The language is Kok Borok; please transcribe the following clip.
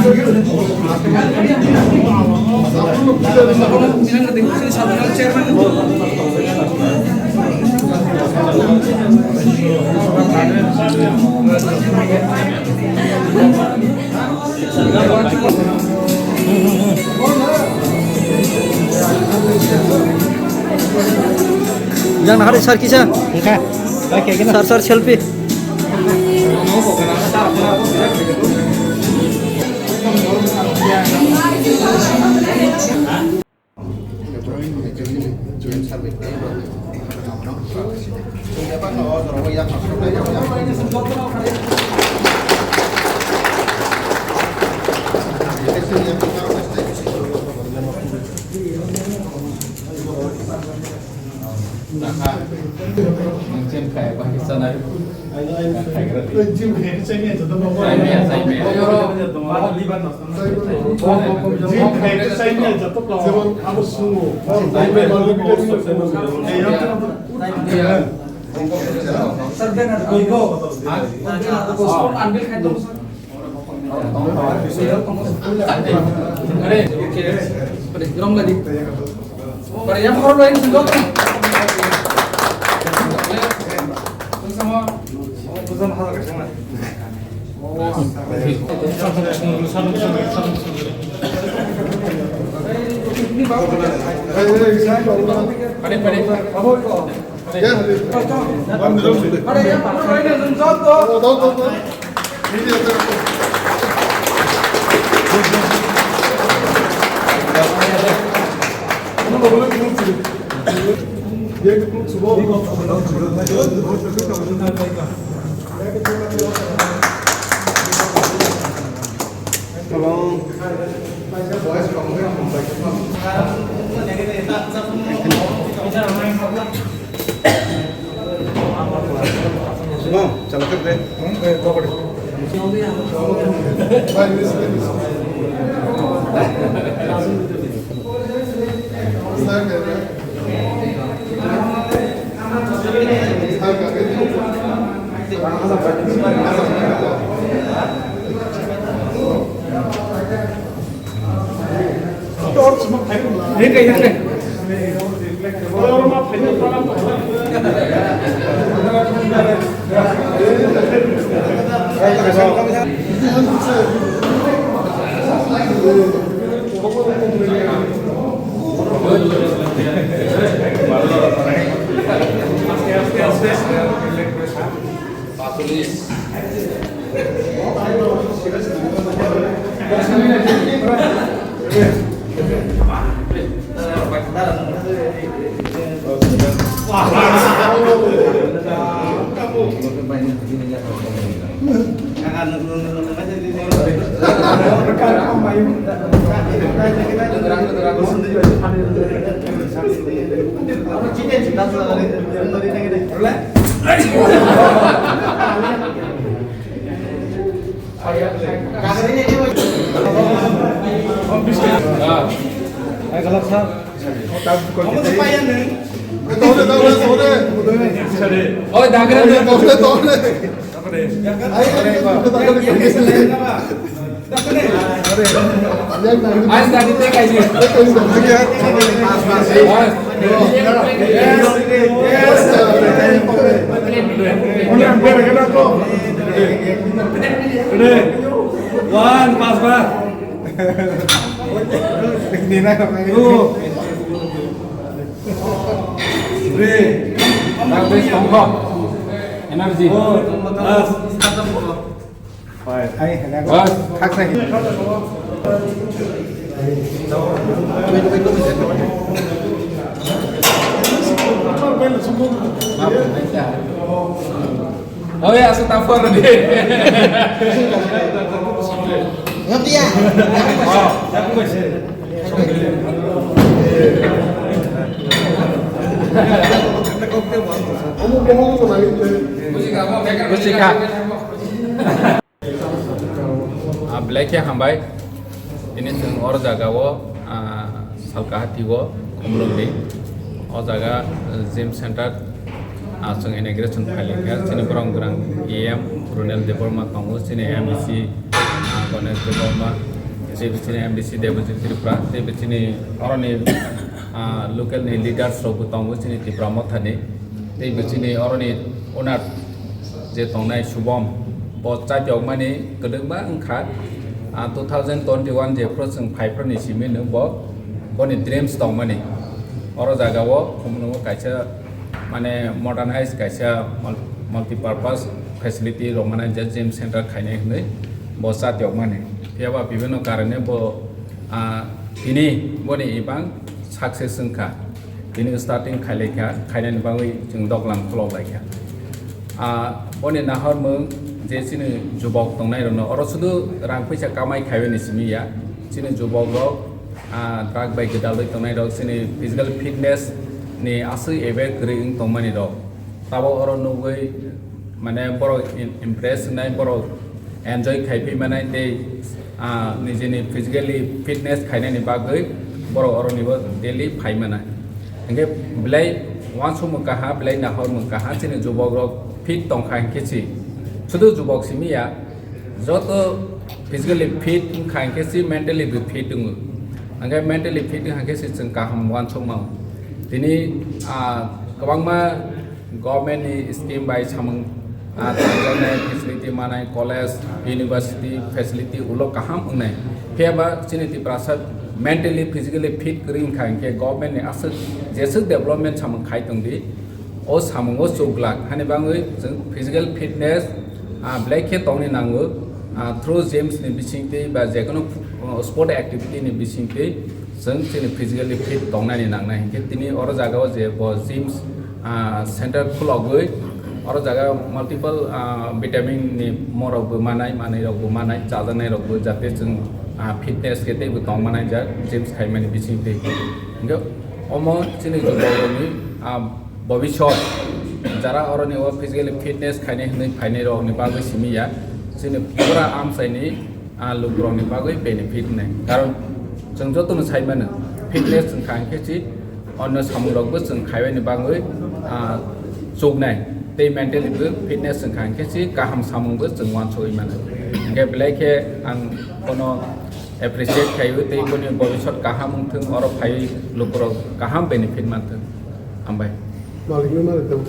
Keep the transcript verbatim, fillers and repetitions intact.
Yang nahari sir kisa? Sir, sir, selfie. Oi, dagra de. Ayo, tadi teh kaji. One, pas ba. Two. Three. Energy. Four. Last. Five. Last. Oh ya, asal tampar ni. Ngerti ya? Oh. Buji ka? Ah, belai khe hambai. Tini chwng oro jaga o, ah, salka hati o, Komolongdi. O jaga, ah, gym center, ah, chwng inauguration khailai kha. Chini borok gwrang E M Ronel Debbarma tongo, chini M D C, ah, Ganesh Debbarma. Tei bichini M D C Debojit Tripura, tei bichini oroni, ah, local ni leaders rok bo tongo chini Tipra Motha ni. Tei bichini oroni owner je tongnai Subom, bo chati okmani kwdwkma wngkha. Ah, two thousand twenty-one je phuru chwng phai phuru ni simi no bo, boni dreams tongmani. Oro jaga o khumulwngo kaisa mane modernize kaisa mul-, multipurpose facility rok mane je gym center khainai hinwi bo chati okmani. Phiya ba bibhinno karone bo, ah, tini boni ibang success wngkha. Tini starting khailaikha, khainani bagwi chwng doglam khulok laikha. Ah, boni nahormung je chini jubok tongnai rokno oro sudu rang puisa kamai khaibani simi ya. Chini jubok rok, ah, drug bai gwdalwi tongnai rok chini physical fitness ni aswk ebe kwrwi wng tongmani rok. Tabok oro nugwi mane borok im-, impress wngnai, borok enjoy khai phi manai tei, ah, nijini physically fitness khainani bagwi borok oroni bo daily phai mana. Hinkhe belai uansukmung kaha, belai nahormung kaha, chini jubok rok fit tongkha hinkhe si, sudu jubok simi ya, joto physically fit wngkha hinkhe si mentally bo fit wngo. Hinkhe mentally fit wngkha hinkhe si chwng kaham uansukmao. Tini, ah, kwbangma government ni scheme bai samung, ah, tangjaknai facility manai, college, university facility ulo kaham wngnai. Phiya ba chini Tiprasa mentally, physically fit kwrwi wngkha hinkhe government ni aswk jeswk development samung khai tongdi, o samungo chuk glak. Hani bagwi chwng physical fitness, ah, belai khe tongni nango, ah, through games ni bisingtwi ba jekono, oh, sport activity ni bisingtwi chwng chini physically fit tongnani nangnai hinkhe tini oro jaga o je bo gyms, ah, center khulogwi oro jaga multiple, ah, vitamin ni morok bo manai, manwi rok bo manai, chajaknai rok bo jate chwng, ah, fitness khe teibo tong manai jak gyms khaimani bisingtwi. Hinkhe omo chini jubok rokni, ah, bobisot jara oroni o physically fitness khainai hinwi phainai rokni bagwi simi ya, chini pura amchaini, ah, lukurokni bagwi benefit wngnai. Karon chwng jotono sai mano, fitness wngkha hinkhe si onno samungrokbo chwng khaibaini bagwi, ah, chuknai. Tei mentally bo fitness wngkha hinkhe si kaham samungbo chwng uansugwi mano. Hinkhe belai khe ang bono appreciate khaio tei boni bobisot kaham wngthwng, oro phaiwi lukurok kaham benefit manthwng. Hambai. Malikno malik tong.